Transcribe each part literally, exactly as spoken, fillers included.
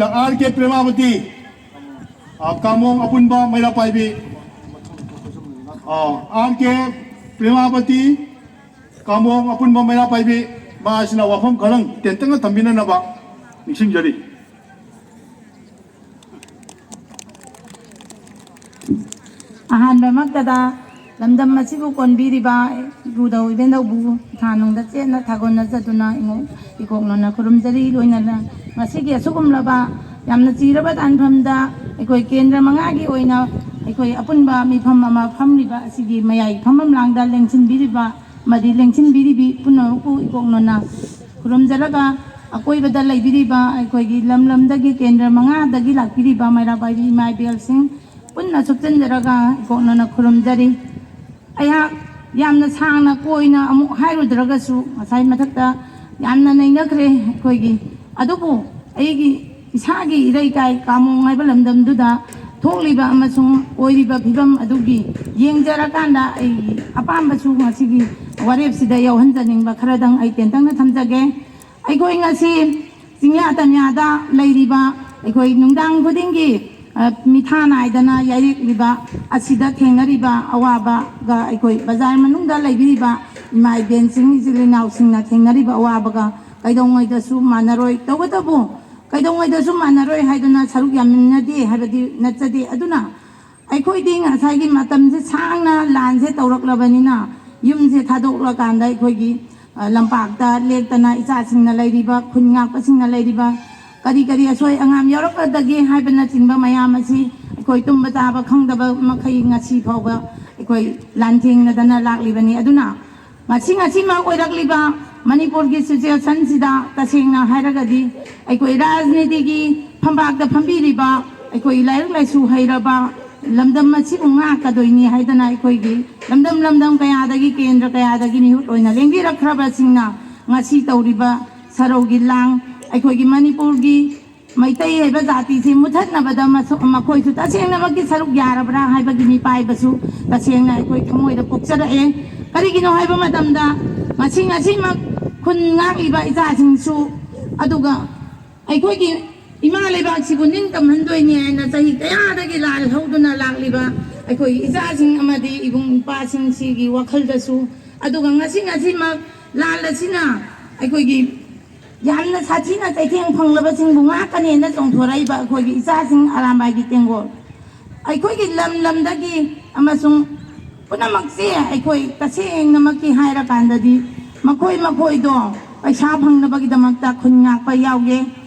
R ꯀꯦ ꯄ꯭ꯔꯦꯃꯥꯕꯇꯤ, ꯑ, ꯀꯥꯃꯣꯡ ꯑꯄꯨꯟꯕ ꯃꯩꯔꯥ ꯄꯥꯏꯕꯤ, ꯑ, ꯑꯥꯔ ꯀꯦ ꯄ꯭ꯔꯦꯃꯥꯕꯇꯤ, ꯀꯥꯃꯣꯡ ꯑꯄꯨꯟꯕ ꯃꯩꯔꯥ ꯄꯥꯏꯕꯤ, ꯃꯥ ꯑꯁꯤꯅ ꯋꯥꯐꯝ ꯈꯔꯪ ꯇꯦꯟꯇꯛꯅ ꯊꯝꯕꯤꯅꯅꯕ ꯅꯤꯡꯁꯤꯡꯖꯔꯤ꯫ ꯑꯍꯥꯟꯕꯃꯛꯇꯗ ꯂꯝꯗꯝ ꯑꯁꯤꯕꯨ ꯀꯣꯟꯕꯤꯔꯤꯕ ꯏꯄꯨꯗꯧ ꯏꯕꯦꯟꯗꯧꯕꯨ ꯏꯊꯥꯅꯨꯡꯗ ꯆꯦꯠꯅ ꯊꯥꯒꯣꯟꯅꯖꯗꯨꯅ ꯏꯉꯣ-, ꯏꯀꯣꯛꯅꯣꯟꯅ ꯈꯨꯔꯨꯝꯖꯔꯤ꯫ ꯂꯣꯏꯅꯅ ꯉꯁꯤꯒꯤ ꯑꯁꯤꯒꯨꯝꯂꯕ ꯌꯥꯝꯅ ꯆꯤꯔꯕ ꯇꯥꯟꯐꯝꯗ ꯑꯩꯈꯣꯏ ꯀꯦꯟꯗ꯭ꯔ ꯃꯉꯥꯒꯤ ꯑꯣꯏꯅ ꯑꯩꯈꯣꯏ ꯑꯄꯨꯟꯕ ꯃꯤꯐꯝ ꯑꯃ ꯐꯝꯂꯤꯕ ꯑꯁꯤꯒꯤ ꯃꯌꯥꯏ ꯐꯝꯐꯝ ꯂꯥꯡꯗ ꯂꯦꯡꯁꯤꯟꯕꯤꯔꯤꯕ ꯑꯃꯗꯤ ꯂꯦꯡꯁꯤꯟꯕꯤꯔꯤꯕꯤ ꯄꯨꯝꯅꯃꯛꯄꯨ ꯏꯀꯣꯛꯅꯣꯟꯅ ꯈꯨꯔꯨꯝꯖꯔꯒ, ꯑꯀꯣꯏꯕꯗ ꯂꯩꯕꯤꯔꯤꯕ ꯑꯩꯈꯣꯏꯒꯤ ꯂꯝ ꯂꯝꯗꯒꯤ ꯀꯦꯟꯗ꯭ꯔ ꯃꯉꯥꯗꯒꯤ ꯂꯥꯛꯄꯤꯔꯤꯕ ꯃꯩꯔꯥ ꯄꯥꯏꯕꯤ ꯏꯃꯥ ꯏꯕꯦꯜꯁꯤꯡ ꯄꯨꯟꯅ ꯆꯨꯞꯆꯤꯟꯖꯔꯒ ꯏꯀꯣꯛꯅꯣꯟꯅ ꯈꯨꯔꯨꯝꯖꯔꯤ꯫ ꯑꯩꯍꯥꯛ ꯌꯥꯝꯅ ꯁꯥꯡꯅ ꯀꯣꯏꯅ ꯑꯃꯨꯛ ꯍꯥꯏꯔꯨꯗ꯭ꯔꯒꯁꯨ ꯉꯁꯥꯏ ꯃꯊꯛꯇ ꯌꯥꯝꯅ ꯅꯩꯅꯈ꯭ꯔꯦ ꯑꯩꯈꯣꯏꯒꯤ꯫ ꯑꯗꯨꯕꯨ ꯑꯩꯒꯤ ꯏꯁꯥꯒꯤ ꯏꯔꯩꯀꯥꯏ ꯀꯥꯃꯣꯡ ꯍꯥꯏꯕ ꯂꯝꯗꯝꯗꯨꯗ ꯊꯣꯛꯂꯤꯕ ꯑꯃꯁꯨꯡ ꯑꯣꯏꯔꯤꯕ ꯐꯤꯕꯝ ꯑꯗꯨꯒꯤ ꯌꯦꯡꯖꯔꯀꯥꯟꯗ ꯑꯩꯒꯤ ꯑꯄꯥꯝꯕꯁꯨ ꯉꯁꯤꯒꯤ ꯋꯥꯔꯦꯞꯁꯤꯗ ꯌꯥꯎꯍꯟꯖꯅꯤꯡꯕ ꯈꯔꯗꯪ ꯑꯩ ꯇꯦꯟꯇꯛꯅ ꯊꯝꯖꯒꯦ꯫ ꯑꯩꯈꯣꯏ ꯉꯁꯤ ꯆꯤꯡꯌꯥ ꯇꯝꯌꯥꯗ ꯂꯩꯔꯤꯕ ꯑꯩꯈꯣꯏ ꯅꯨꯡꯗꯥꯡ ꯈꯨꯗꯤꯡꯒꯤ, ꯑ, ꯃꯤꯊꯥ ꯅꯥꯏꯗꯅ ꯌꯥꯏꯔꯦꯛꯂꯤꯕ ꯑꯁꯤꯗ ꯊꯦꯡꯅꯔꯤꯕ ꯑꯋꯥꯕꯒ ꯑꯩꯈꯣꯏ ꯕꯖꯥꯔ ꯃꯅꯨꯡꯗ ꯂꯩꯕꯤꯔꯤꯕ ꯏꯃꯥ ꯏꯕꯦꯟꯁꯤꯡ, ꯏꯆꯤꯜ ꯏꯅꯥꯎꯁꯤꯡꯅ ꯊꯦꯡꯅꯔꯤꯕ ꯑꯋꯥꯕꯒ ꯀꯩꯗꯧꯉꯩꯗꯁꯨ ꯃꯥꯟꯅꯔꯣꯏ꯫ ꯇꯧꯕꯇꯕꯨ ꯀꯩꯗꯧꯉꯩꯗꯁꯨ ꯃꯥꯟꯅꯔꯣꯏ ꯍꯥꯏꯗꯨꯅ ꯁꯔꯨꯛ ꯌꯥꯃꯤꯟꯅꯗꯦ ꯍꯥꯏꯕꯗꯤ ꯅꯠꯆꯗꯦ꯫ ꯑꯗꯨꯅ ꯑꯩꯈꯣꯏꯗꯤ ꯉꯁꯥꯏꯒꯤ ꯃꯇꯝꯁꯦ ꯁꯥꯡꯅ ꯂꯥꯟꯁꯦ ꯇꯧꯔꯛꯂꯕꯅꯤꯅ ꯌꯨꯝꯁꯦ ꯊꯥꯗꯣꯛꯂꯀꯥꯟꯗ ꯑꯩꯈꯣꯏꯒꯤ, ꯑ, ꯂꯝꯄꯥꯛꯇ ꯂꯦꯛꯇꯅ ꯏꯆꯥꯁꯤꯡꯅ ꯂꯩꯔꯤꯕ, ꯈꯨꯟ ꯉꯥꯛꯄꯁꯤꯡꯅ ꯂꯩꯔꯤꯕ, ꯀꯔꯤ ꯀꯔꯤ ꯑꯁꯣꯏ ꯑꯉꯥꯝ ꯌꯥꯎꯔꯛꯀꯗꯒꯦ ꯍꯥꯏꯕꯅꯆꯤꯡꯕ ꯃꯌꯥꯝ ꯑꯁꯤ ꯑꯩꯈꯣꯏ ꯇꯨꯝꯕ ꯆꯥꯕ ꯈꯪꯗꯕ ꯃꯈꯩ ꯉꯁꯤ ꯐꯥꯎꯕ ꯑꯩꯈꯣꯏ ꯂꯥꯟꯊꯦꯡꯅꯗꯅ ꯂꯥꯛꯂꯤꯕꯅꯤ꯫ ꯑꯗꯨꯅ ꯉꯁꯤ ꯉꯁꯤꯃꯛ ꯑꯣꯏꯔꯛꯂꯤꯕ ꯃꯅꯤꯄꯨꯔꯒꯤ ꯁꯤꯆꯨꯋꯦꯁꯟꯁꯤꯗ ꯇꯁꯦꯡꯅ ꯍꯥꯏꯔꯒꯗꯤ ꯑꯩꯈꯣꯏ ꯔꯥꯖꯅꯤꯇꯤꯒꯤ ꯐꯝꯄꯥꯛꯇ ꯐꯝꯕꯤꯔꯤꯕ ꯑꯩꯈꯣꯏ ꯂꯥꯏꯔꯤꯛ ꯂꯥꯏꯁꯨ ꯍꯩꯔꯕ ꯂꯝꯗꯝ ꯑꯁꯤꯕꯨ ꯉꯥꯛꯀꯗꯣꯏꯅꯤ ꯍꯥꯏꯗꯅ ꯑꯩꯈꯣꯏꯒꯤ ꯂꯝꯗꯝ ꯂꯝꯗꯝ ꯀꯌꯥꯗꯒꯤ ꯀꯦꯟꯗ꯭ꯔ ꯀꯌꯥꯗꯒꯤ ꯃꯤꯍꯨꯠ ꯑꯣꯏꯅ ꯂꯦꯡꯕꯤꯔꯛꯈ꯭ꯔꯕꯁꯤꯡꯅ ꯉꯁꯤ ꯇꯧꯔꯤꯕ ꯁꯔꯧꯒꯤ ꯂꯥꯡ, ꯑꯩꯈꯣꯏꯒꯤ ꯃꯅꯤꯄꯨꯔꯒꯤ ꯃꯩꯇꯩ ꯍꯥꯏꯕ ꯖꯥꯇꯤꯁꯤ ꯃꯨꯊꯠꯅꯕꯗ ꯃꯁꯨ-, ꯃꯈꯣꯏꯁꯨ ꯇꯁꯦꯡꯅꯃꯛꯀꯤ ꯁꯔꯨꯛ ꯌꯥꯔꯕ꯭ꯔꯥ ꯍꯥꯏꯕꯒꯤ ꯃꯤꯄꯥꯏꯕꯁꯨ ꯇꯁꯦꯡꯅ ꯑꯩꯈꯣꯏ ꯊꯃꯣꯏꯗ ꯄꯣꯛꯆꯔꯛꯑꯦ꯫ ꯀꯔꯤꯒꯤꯅꯣ ꯍꯥꯏꯕ ꯃꯇꯝꯗ ꯉꯁꯤ ꯉꯁꯤꯃꯛ ꯈꯨꯟ ꯉꯥꯛꯂꯤꯕ ꯏꯆꯥꯁꯤꯡꯁꯨ, ꯑꯗꯨꯒ ꯑꯩꯈꯣꯏꯒꯤ ꯏꯃꯥ ꯂꯩꯕꯥꯛꯁꯤꯕꯨ ꯅꯤꯡꯇꯝꯍꯟꯗꯣꯏꯅꯤ ꯍꯥꯏꯅ ꯆꯍꯤ ꯀꯌꯥꯗꯒꯤ ꯂꯥꯜꯍꯧꯗꯨꯅ ꯂꯥꯛꯂꯤꯕ ꯑꯩꯈꯣꯏꯒꯤ ꯏꯆꯥꯁꯤꯡ ꯑꯃꯗꯤ ꯏꯕꯨꯡ ꯏꯄ꯭ꯋꯥꯁꯤꯡꯁꯤꯒꯤ ꯋꯥꯈꯜꯗꯁꯨ, ꯑꯗꯨꯒ ꯉꯁꯤ ꯉꯁꯤꯃꯛ ꯂꯥꯜ ꯑꯁꯤꯅ ꯑꯩꯈꯣꯏꯒꯤ ꯌꯥꯝꯅ ꯁꯥꯊꯤꯅ ꯆꯩꯊꯦꯡ ꯐꯪꯂꯕꯁꯤꯡꯕꯨ ꯉꯥꯛꯀꯅꯦꯅ ꯆꯣꯡꯊꯣꯔꯛꯏꯕ ꯑꯩꯈꯣꯏꯒꯤ ꯏꯆꯥꯁꯤꯡ ꯑꯔꯥꯝꯕꯥꯏꯒꯤ ꯇꯦꯡꯒꯣꯜ꯫ ꯑꯩꯈꯣꯏꯒꯤ ꯂꯝ ꯂꯝꯗꯒꯤ ꯑꯃꯁꯨꯡ ꯄꯨꯝꯅꯃꯛꯁꯦ ꯑꯩꯈꯣꯏ ꯇꯁꯦꯡꯅꯃꯛꯀꯤ ꯍꯥꯏꯔꯀꯥꯟꯗꯗꯤ ꯃꯈꯣꯏ ꯃꯈꯣꯏꯗꯣ ꯄꯩꯁꯥ ꯐꯪꯅꯕꯒꯤꯗꯃꯛꯇ ꯈꯨꯟ ꯉꯥꯛꯄ ꯌꯥꯎꯒꯦ,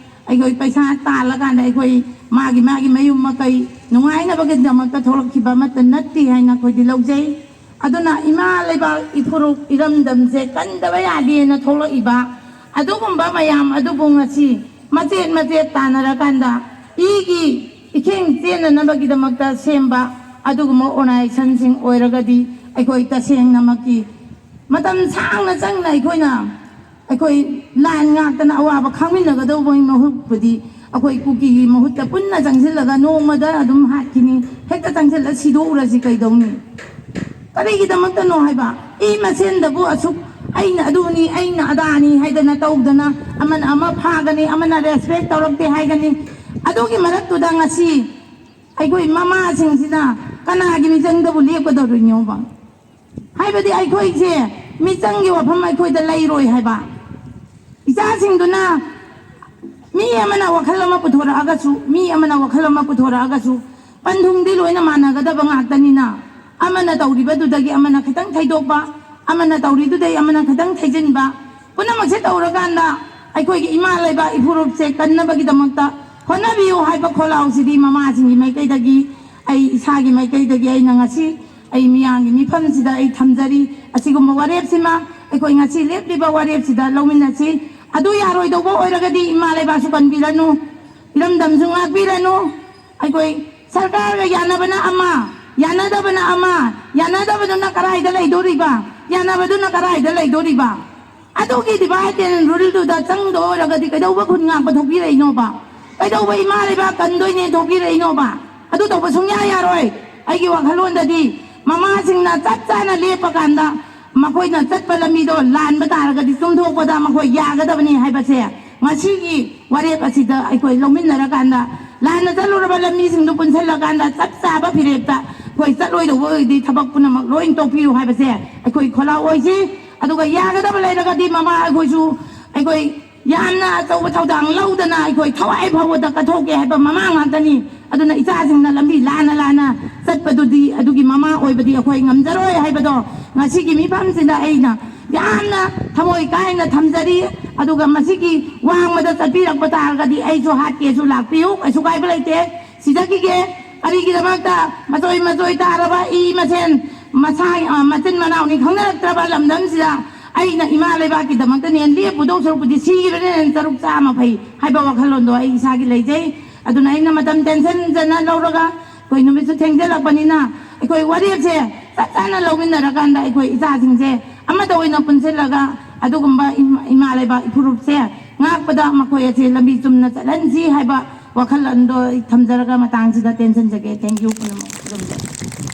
ꯑꯩꯈꯣꯏ ꯄꯩꯁꯥ ꯇꯥꯜꯂꯀꯥꯟꯗ ꯑꯩꯈꯣꯏ ꯃꯥꯒꯤ ꯃꯥꯒꯤ ꯃꯌꯨꯝ ꯃꯀꯩ ꯅꯨꯡꯉꯥꯏꯅꯕꯒꯤꯗꯃꯛꯇ ꯊꯣꯛꯂꯛꯈꯤꯕ ꯑꯃꯠꯇ ꯅꯠꯇꯦ ꯍꯥꯏꯅ ꯑꯩꯈꯣꯏꯗꯤ ꯂꯧꯖꯩ꯫ ꯑꯗꯨꯅ ꯏꯃꯥ ꯂꯩꯕꯥꯛ ꯏꯐꯨꯔꯨꯞ ꯏꯔꯝꯗꯝꯁꯦ ꯀꯟꯗꯕ ꯌꯥꯗꯦꯅ ꯊꯣꯛꯂꯛꯏꯕ ꯑꯗꯨꯒꯨꯝꯕ ꯃꯌꯥꯝ ꯑꯗꯨꯕꯨ ꯉꯁꯤ ꯃꯆꯦꯠ ꯃꯆꯦꯠ ꯇꯥꯟꯅꯔꯀꯥꯟꯗ ꯏꯒꯤ ꯏꯈꯦꯡ ꯆꯦꯟꯅꯅꯕꯒꯤꯗꯃꯛꯇ ꯁꯦꯝꯕ ꯑꯗꯨꯒꯨꯝꯕ ꯑꯣꯔꯒꯅꯥꯏꯖꯦꯁꯟꯁꯤꯡ ꯑꯣꯏꯔꯒꯗꯤ ꯑꯩꯈꯣꯏ ꯇꯁꯦꯡꯅꯃꯛꯀꯤ ꯃꯇꯝ ꯁꯥꯡꯅ ꯆꯪꯅ ꯑꯩꯈꯣꯏꯅ ꯑꯩꯈꯣꯏ ꯂꯥꯟ ꯉꯥꯛꯇꯅ ꯑꯋꯥꯕ ꯈꯥꯡꯃꯤꯟꯅꯒꯗꯧꯕꯒꯤ ꯃꯍꯨꯠꯄꯨꯗꯤ ꯑꯩꯈꯣꯏ ꯀꯨꯀꯤꯒꯤ ꯃꯍꯨꯠꯇ ꯄꯨꯟꯅ ꯆꯪꯁꯤꯜꯂꯒ ꯅꯣꯡꯃꯗ ꯑꯗꯨꯝ ꯍꯥꯠꯈꯤꯅꯤ, ꯍꯦꯛꯇ ꯆꯪꯁꯤꯜꯂ ꯁꯤꯗꯣꯛꯎꯔꯁꯤ ꯀꯩꯗꯧꯅꯤ? ꯀꯔꯤꯒꯤꯗꯃꯛꯇꯅꯣ ꯍꯥꯏꯕ? ꯏ ꯃꯁꯦꯟꯗꯕꯨ ꯑꯁꯨꯛ ꯑꯩꯅ ꯑꯗꯨꯅꯤ, ꯑꯩꯅ ꯑꯗꯥꯅꯤ ꯍꯥꯏꯗꯅ ꯇꯧꯗꯅ ꯑꯃꯅ ꯑꯃ ꯐꯥꯒꯅꯤ, ꯑꯃꯅ ꯔꯦꯁꯄꯦꯛ ꯇꯧꯔꯛꯇꯦ ꯍꯥꯏꯒꯅꯤ꯫ ꯑꯗꯨꯒꯤ ꯃꯔꯛꯇꯨꯗ ꯉꯁꯤ ꯑꯩꯈꯣꯏ ꯃꯃꯥꯁꯤꯡꯁꯤꯅ ꯀꯅꯥꯒꯤ ꯃꯤꯆꯪꯗꯕꯨ ꯂꯦꯞꯀꯗꯧꯔꯤꯅꯣꯕ? ꯍꯥꯏꯕꯗꯤ ꯑꯩꯈꯣꯏꯁꯦ ꯃꯤꯆꯪꯒꯤ ꯋꯥꯐꯝ ꯑꯩꯈꯣꯏꯗ ꯂꯩꯔꯣꯏ ꯍꯥꯏꯕ꯫ ꯏꯆꯥꯁꯤꯡꯗꯨꯅ ꯃꯤ ꯑꯃꯅ ꯋꯥꯈꯜ ꯑꯃ ꯄꯨꯊꯣꯔꯛꯑꯒꯁꯨ, ꯃꯤ ꯑꯃꯅ ꯋꯥꯈꯜ ꯑꯃ ꯄꯨꯊꯣꯔꯛꯑꯒꯁꯨ ꯄꯟꯊꯨꯡꯗꯤ ꯂꯣꯏꯅ ꯃꯥꯟꯅꯒꯗꯕ ꯉꯥꯛꯇꯅꯤꯅ, ꯑꯃꯅ ꯇꯧꯔꯤꯕꯗꯨꯗꯒꯤ ꯑꯃꯅ ꯈꯤꯇꯪ ꯊꯩꯗꯣꯛꯄ, ꯑꯃꯅ ꯇꯧꯔꯤꯗꯨꯗꯩ ꯑꯃꯅ ꯈꯤꯇꯪ ꯊꯩꯖꯤꯟꯕ, ꯄꯨꯝꯅꯃꯛꯁꯦ ꯇꯧꯔꯀꯥꯟꯗ ꯑꯩꯈꯣꯏꯒꯤ ꯏꯃꯥ ꯂꯩꯕꯥꯛ ꯏꯄꯨꯔꯨꯞꯁꯦ ꯀꯟꯅꯕꯒꯤꯗꯃꯛꯇ ꯍꯣꯠꯅꯕꯤꯌꯨ ꯍꯥꯏꯕ ꯈꯣꯜꯂꯥꯎꯁꯤꯗꯤ ꯃꯃꯥꯁꯤꯡꯒꯤ ꯃꯥꯏꯀꯩꯗꯒꯤ, ꯑꯩ ꯏꯁꯥꯒꯤ ꯃꯥꯏꯀꯩꯗꯒꯤ ꯑꯩꯅ ꯉꯁꯤ ꯑꯩ ꯃꯤꯌꯥꯝꯒꯤ ꯃꯤꯐꯝꯁꯤꯗ ꯑꯩ ꯊꯝꯖꯔꯤ꯫ ꯑꯁꯤꯒꯨꯝꯕ ꯋꯥꯔꯦꯞꯁꯤꯃ ꯑꯩꯈꯣꯏ ꯉꯁꯤ ꯂꯦꯞꯂꯤꯕ ꯋꯥꯔꯦꯞꯁꯤꯗ ꯂꯧꯃꯤꯟꯅꯁꯤ꯫ ꯑꯗꯨ ꯌꯥꯔꯣꯏꯗꯧꯕ ꯑꯣꯏꯔꯒꯗꯤ ꯏꯃꯥ ꯂꯩꯕꯥꯛꯁꯨ ꯀꯟꯕꯤꯔꯅꯨ, ꯏꯔꯝꯗꯝꯁꯨ ꯉꯥꯛꯄꯤꯔꯅꯨ꯫ ꯑꯩꯈꯣꯏ ꯁꯔꯀꯥꯔꯒ ꯌꯥꯅꯕꯅ ꯑꯃ, ꯌꯥꯅꯗꯕꯅ ꯑꯃ, ꯌꯥꯅꯗꯕꯗꯨꯅ ꯀꯗꯥꯏꯗ ꯂꯩꯗꯣꯔꯤꯕ? ꯌꯥꯅꯕꯗꯨꯅ ꯀꯗꯥꯏꯗ ꯂꯩꯗꯣꯔꯤꯕ? ꯑꯗꯨꯒꯤ divide and ruleꯗꯨꯗ ꯆꯪꯗ ꯑꯣꯏꯔꯒꯗꯤ ꯀꯩꯗꯧꯕ ꯈꯨꯟ ꯉꯥꯛꯄ ꯊꯣꯛꯄꯤꯔꯛꯏꯅꯣꯕ? ꯀꯩꯗꯧꯕ ꯏꯃꯥ ꯂꯩꯕꯥꯛ ꯀꯟꯗꯣꯏꯅꯦ ꯊꯣꯛꯄꯤꯔꯛꯏꯅꯣꯕ? ꯑꯗꯨ ꯇꯧꯕ ꯁꯨꯡꯌꯥ ꯌꯥꯔꯣꯏ꯫ ꯑꯩꯒꯤ ꯋꯥꯈꯜꯂꯣꯟꯗꯗꯤ ꯃꯃꯥꯁꯤꯡꯅ ꯆꯞ ꯆꯥꯅ ꯂꯦꯞꯄꯀꯥꯟꯗ ꯃꯈꯣꯏꯅ ꯆꯠꯄ ꯂꯝꯕꯤꯗꯣ ꯂꯥꯟꯕ ꯇꯥꯔꯒꯗꯤ ꯆꯨꯝꯊꯣꯛꯄꯗ ꯃꯈꯣꯏ ꯌꯥꯒꯗꯕꯅꯤ ꯍꯥꯏꯕꯁꯦ ꯃꯁꯤꯒꯤ ꯋꯥꯔꯦꯞ ꯑꯁꯤꯗ ꯑꯩꯈꯣꯏ ꯂꯧꯃꯤꯟꯅꯔꯀꯥꯟꯗ, ꯂꯥꯟꯅ ꯆꯠꯂꯨꯔꯕ ꯂꯝꯕꯤꯁꯤꯡꯗꯨ ꯄꯨꯟꯁꯤꯜꯂꯀꯥꯟꯗ ꯆꯞ ꯆꯥꯕ ꯐꯤꯔꯦꯞꯇ ꯑꯩꯈꯣꯏ ꯆꯠꯂꯣꯏꯗꯧꯕ ꯑꯣꯏꯔꯗꯤ ꯊꯕꯛ ꯄꯨꯝꯅꯃꯛ ꯂꯣꯏ ꯇꯣꯛꯄꯤꯌꯨ ꯍꯥꯏꯕꯁꯦ ꯑꯩꯈꯣꯏ ꯈꯣꯜꯂꯥꯎ ꯑꯣꯏꯁꯤ꯫ ꯑꯗꯨꯒ ꯌꯥꯒꯗꯕ ꯂꯩꯔꯒꯗꯤ ꯃꯃꯥ ꯑꯩꯈꯣꯏꯁꯨ ꯑꯩꯈꯣꯏ ꯌꯥꯝꯅ ꯑꯆꯧꯕ ꯊꯧꯗꯥꯡ ꯂꯧꯗꯅ ꯑꯩꯈꯣꯏ ꯊꯋꯥꯏ ꯐꯥꯎꯕꯗ ꯀꯠꯊꯣꯛꯀꯦ ꯍꯥꯏꯕ ꯃꯃꯥ ꯉꯥꯛꯇꯅꯤ꯫ ꯑꯗꯨꯅ ꯏꯆꯥꯁꯤꯡꯅ ꯂꯝꯕꯤ ꯂꯥꯟꯅ ꯂꯥꯟꯅ ꯆꯠꯄꯗꯨꯗꯤ, ꯑꯗꯨꯒꯤ ꯃꯃꯥ ꯑꯣꯏꯕꯗꯤ ꯑꯩꯈꯣꯏ ꯉꯝꯖꯔꯣꯏ ꯍꯥꯏꯕꯗꯣ ꯉꯁꯤꯒꯤ ꯃꯤꯐꯝꯁꯤꯗ ꯑꯩꯅ ꯌꯥꯝꯅ ꯊꯃꯣꯏ ꯀꯥꯏꯅ ꯊꯝꯖꯔꯤ꯫ ꯑꯗꯨꯒ ꯃꯁꯤꯒꯤ ꯋꯥꯡꯃꯗ ꯆꯠꯄꯤꯔꯛꯄ ꯇꯥꯔꯒꯗꯤ ꯑꯩꯁꯨ ꯍꯥꯠꯀꯦꯁꯨ ꯂꯥꯛꯄꯤꯌꯨ, ꯀꯩꯁꯨ ꯀꯥꯏꯕ ꯂꯩꯇꯦ꯫ ꯁꯤꯗꯒꯤꯒꯦ ꯀꯔꯤꯒꯤꯗꯃꯛꯇ ꯃꯆꯣꯏ ꯃꯆꯣꯏ ꯇꯥꯔꯕ ꯏ ꯃꯁꯦꯟ, ꯃꯁꯥ, ꯑ, ꯃꯆꯤꯟ ꯃꯅꯥꯎꯅꯤ ꯈꯪꯅꯔꯛꯇ꯭ꯔꯕ ꯂꯝꯗꯝꯁꯤꯗ ꯑꯩꯅ ꯏꯃꯥ ꯂꯩꯕꯥꯛꯀꯤꯗꯃꯛꯇꯅꯦ ꯂꯦꯞꯄꯨꯗꯧ ꯁꯔꯨꯛꯄꯨꯗꯤ ꯁꯤꯈꯤꯕꯅ ꯍꯦꯟꯅ ꯆꯔꯨꯛ ꯆꯥꯝꯃ ꯐꯩ ꯍꯥꯏꯕ ꯋꯥꯈꯜꯂꯣꯟꯗꯣ ꯑꯩ ꯏꯁꯥꯒꯤ ꯂꯩꯖꯩ꯫ ꯑꯗꯨꯅ ꯑꯩꯅ ꯃꯇꯝ ꯇꯦꯟꯁꯟꯖꯅ ꯂꯧꯔꯒ ꯑꯩꯈꯣꯏ ꯅꯨꯃꯤꯠꯁꯨ ꯊꯦꯡꯖꯤꯜꯂꯛꯄꯅꯤꯅ ꯑꯩꯈꯣꯏ ꯋꯥꯔꯦꯞꯁꯦ ꯆꯞ ꯆꯥꯅ ꯂꯧꯃꯤꯟꯅꯔꯀꯥꯟꯗ ꯑꯩꯈꯣꯏ ꯏꯆꯥꯁꯤꯡꯁꯦ ꯑꯃꯠꯇ ꯑꯣꯏꯅ ꯄꯨꯟꯁꯤꯜꯂꯒ ꯑꯗꯨꯒꯨꯝꯕ ꯏꯃꯥ, ꯏꯃꯥ ꯂꯩꯕꯥꯛ ꯏꯐꯨꯔꯨꯞꯁꯦ ꯉꯥꯛꯄꯗ ꯃꯈꯣꯏ ꯑꯁꯦ ꯂꯝꯕꯤ ꯆꯨꯝꯅ ꯆꯠꯍꯟꯁꯤ ꯍꯥꯏꯕ ꯋꯥꯈꯜꯂꯣꯟꯗꯣ ꯑꯩ ꯊꯝꯖꯔꯒ ꯃꯇꯥꯡꯁꯤꯗ ꯇꯦꯟꯁꯤꯟꯖꯒꯦ꯫ Thank you ꯄꯨꯝꯅꯃꯛ꯫